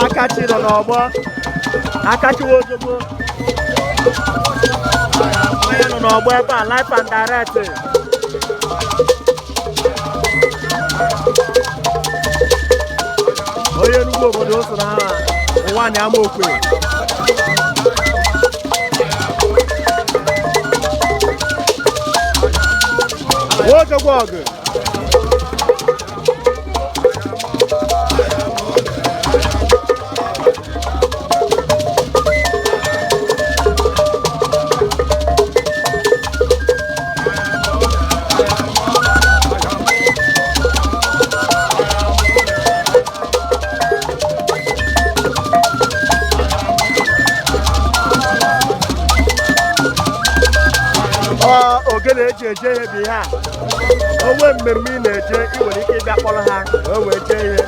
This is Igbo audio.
Akachi nọ n'ọgbọ. Akachi Ojogbo onye nọ n'ọgbọ ebe a live and direct. Onye nnukwu obodo so na ụwa na Amaokwe. Ojogbo ọgụ. Ọ ogene eji eje ihe bụ ihe a. Onwe mmemme ị na-eje, ị nwere ike ịbịa kpọrọ ha wee wee jee ihe.